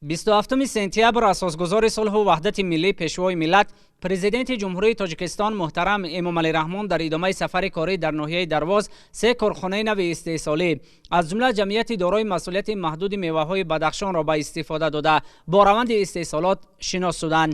27 сентябр асосгузори сулҳу ваҳдати миллӣ, пешвои миллат, президенти Ҷумҳурии Тоҷикистон муҳтарам Эмомалӣ Раҳмон дар идомаи сафари корӣ дар ноҳияи Дарвоз се корхонаи нави истеҳсолӣ, аз ҷумла ҷамъияти дорои масъулияти маҳдуди меваҳои Бадахшонро ба истифода дода, бо раванди истеҳсолот шинос шуданд.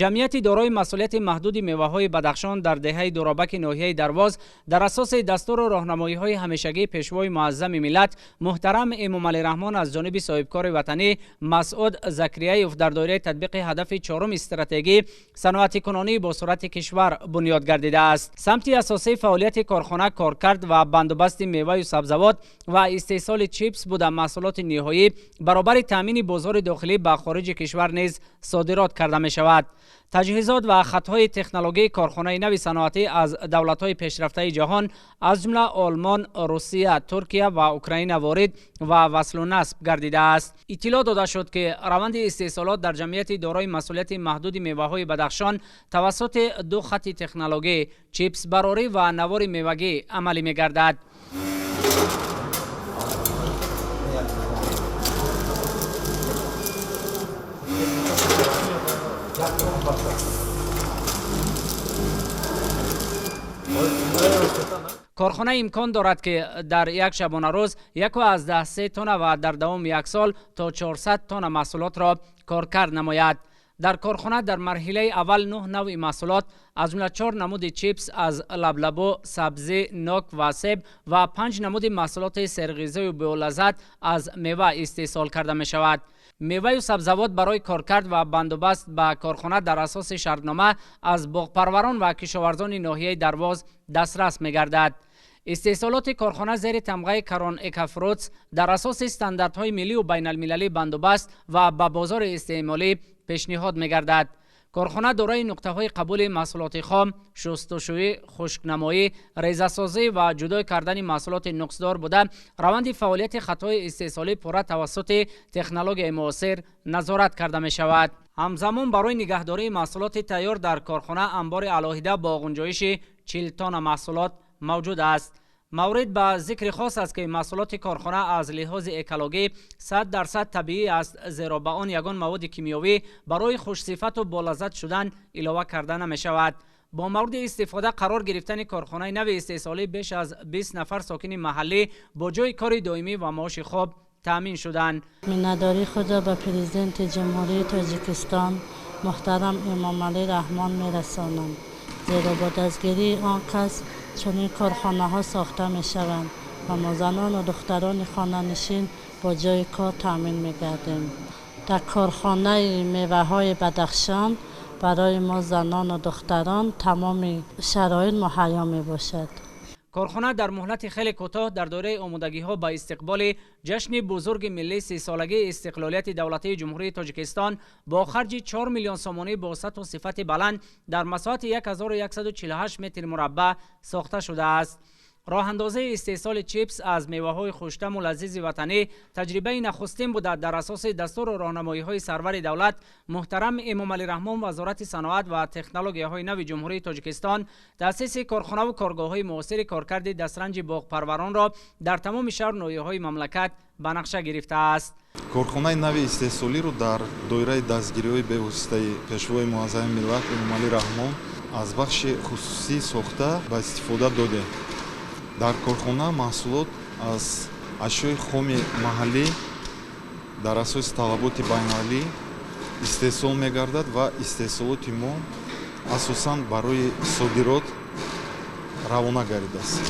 Ҷамъияти дорои масъулияти маҳдуди меваҳои Бадахшон дар деҳаи Дуробаки ноҳияи Дарвоз дар асоси дастуру роҳнамоиҳои ҳамешагии пешвои муаззами миллат муҳтарам Эмомалӣ Раҳмон аз ҷониби соҳибкори ватанӣ Масъуд Закрияев дар доираи татбиқи ҳадафи чорум стратегӣ саноатикунонии босуръати кишвар бунёд гардидааст. Самти асосии фаъолияти корхона коркард ва бандубасти меваю сабзавот ва истеҳсоли чипс буда, маҳсулоти ниҳоӣ баробари таъмини бозори дохилӣ ба хориҷи кишвар низ содирот карда мешавад. Таҷҳизот ва хатҳои технологии корхонаи нави саноатӣ аз давлатҳои пешрафтаи ҷаҳон, аз ҷумла Олмон, Русия, Туркия ва Украина ворид ва васлу насб гардидааст. Иттилоъ дода шуд, ки раванди истеҳсолот дар ҷамъияти дорои масъулияти маҳдуди меваҳои Бадахшон тавассути ду хати технологӣ, чипсбарорӣ ва навори мевагӣ амалӣ мегардад. Корхона имкон дорад, ки дар як шабонарӯз 1,3 тонна ва дар давоми як сол то 400 тонна маҳсулотро коркард намояд. Дар корхона дар марҳилаи аввал 9 навъи маҳсулот, аз ҷумла 4 намуди чипс аз лаблабу, сабзӣ, нок ва себ ва 5 намуди маҳсулоти серғизою болаззат аз мева истеҳсол карда мешавад. Меваю сабзавот барои коркард ва бандубаст ба корхона дар асоси шартнома аз боғпарварон ва кишоварзони ноҳияи Дарвоз дастрас мегардад. Истеҳсолоти корхона зери тамғаи Карон Экафрутс дар асоси стандартҳои миллию байналмилалӣ бандубаст ва ба бозори истеъмолӣ пешниҳод мегардад. Корхона дорои нуқтаҳои қабули маҳсулоти хом, шустушӯӣ, хушкнамоӣ, резасозӣ ва ҷудой кардани маҳсулоти нуқсдор буда, раванди фаъолияти хатҳои истеҳсолӣ пурра тавассути технологияи муосир назорат карда мешавад. Ҳамзамон барои нигаҳдории маҳсулоти тайёр дар корхона анбори алоҳида бо ғунҷоиши 40 тонна маҳсулот мавҷуд аст. Маврид ба зикри хос аст, ки маҳсулоти корхона аз лиҳози экологӣ 100% табиӣ аст, зеро ба он ягон маводи кимиёвӣ барои хушсифату болаззат шудан илова карда намешавад. Бо мавриди истифода қарор гирифтани корхонаи нави истеҳсолӣ беш аз 20 нафар сокини маҳаллӣ бо ҷойи кори доимӣ ва маоши хуб таъмин шуданд. Миннатдории худро ба президенти Ҷумҳурии Тоҷикистон муҳтарам Эмомалӣ Раҳмон мерасонам, зеро бо дастгирии он кас чунин корхонаҳо сохта мешаванд ва мо занону духтарони хонанишин бо ҷойи кор таъмин мегардем. Дар корхонаи меваҳои Бадахшон барои мо занону духтарон тамоми шароит муҳайё мебошад. Корхона дар муҳлати хеле кӯтоҳ дар доираи омодагиҳо ба истиқболи ҷашни бузурги миллӣ 30-солагии истиқлолияти давлатии Ҷумҳурии Тоҷикистон бо харҷи 4 миллион сомонӣ бо сатҳу сифати баланд дар масоҳати 1148 метр мураббаъ сохта шудааст. Роҳандозии истеҳсоли чипс аз меваҳои хуштаму лазизи ватанӣ таҷрибаи нахустин буда, дар асоси дастуру роҳнамоиҳои сарвари давлат муҳтарам Эмомалӣ Раҳмон Вазорати саноат ва технологияҳои нави Ҷумҳурии Тоҷикистон таъсиси корхонаву коргоҳҳои муосири коркарди дастранҷи боғпарваронро дар тамоми шаҳру ноҳияҳои мамлакат ба нақша гирифтааст. Корхонаи нави истеҳсолиро дар доираи дастгириҳои бевоситаи пешвои муаззами миллат Эмомалӣ Раҳмон аз бахши хусусӣ сохта ба истифода додем. Дар корхона маҳсулот аз ашёи хоми маҳаллӣ дар асоси талаботи байналмилалӣ истеҳсол мегардад ва истеҳсолоти мо асосан барои содирот равона гардидааст.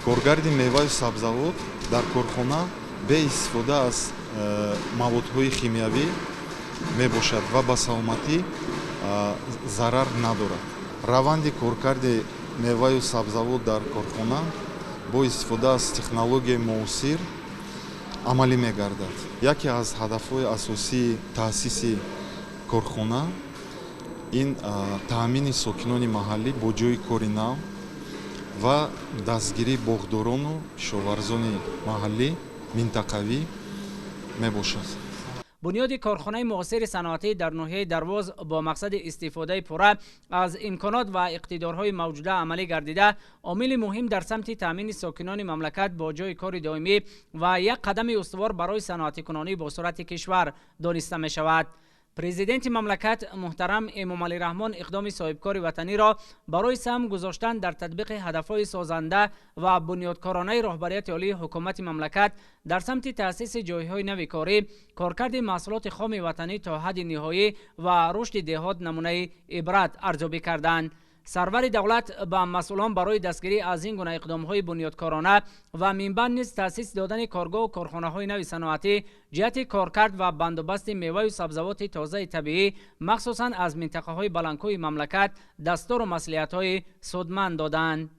Коргарди меваю сабзавот дар корхона бе истифода аз маводҳои химиявӣ мебошад ва ба саломатӣ зарар надорад. Раванди коркарди меваю сабзавот дар корхона бо истифода аз технологияи муосир амалӣ мегардад. Яке аз ҳадафҳои асосии таъсиси корхона ин таъмини сокинони маҳаллӣ бо ҷойи кори нав ва дастгирии боғдорону кишоварзони маҳаллӣ, минтақавӣ мебошад. Бунёди корхонаи муосири саноатӣ дар ноҳияи Дарвоз бо мақсади истифодаи пурра аз имконот ва иқтидорҳои мавҷуда амалӣ гардида, омили муҳим дар самти таъмини сокинони мамлакат бо ҷойи кори доимӣ ва як қадами устувор барои саноатикунонӣ бо суръати кишвар дониста мешавад. Президенти мамлакат муҳтарам Эмомалӣ Раҳмон иқдоми соҳибкори ватаниро барои саҳм гузоштан дар татбиқи ҳадафҳои созанда ва бунёдкоронаи роҳбарияти олии ҳукумати мамлакат дар самти таъсиси ҷойҳои нави корӣ, коркарди маҳсулоти хоми ватанӣ то ҳадди ниҳоӣ ва рушди деҳот намунаи ибрат арзёбӣ карданд. Сарвари давлат ба масъулон барои дастгирӣ аз ин гуна иқдомҳои бунёдкорона ва минбаъд низ таъсис додани коргоҳу корхонаҳои нави саноатӣ ҷиҳати коркард ва бандубасти меваю сабзавоти тозаи табиӣ, махсусан аз минтақаҳои баландкӯҳи мамлакат, дастуру маслиҳатҳои судманд доданд.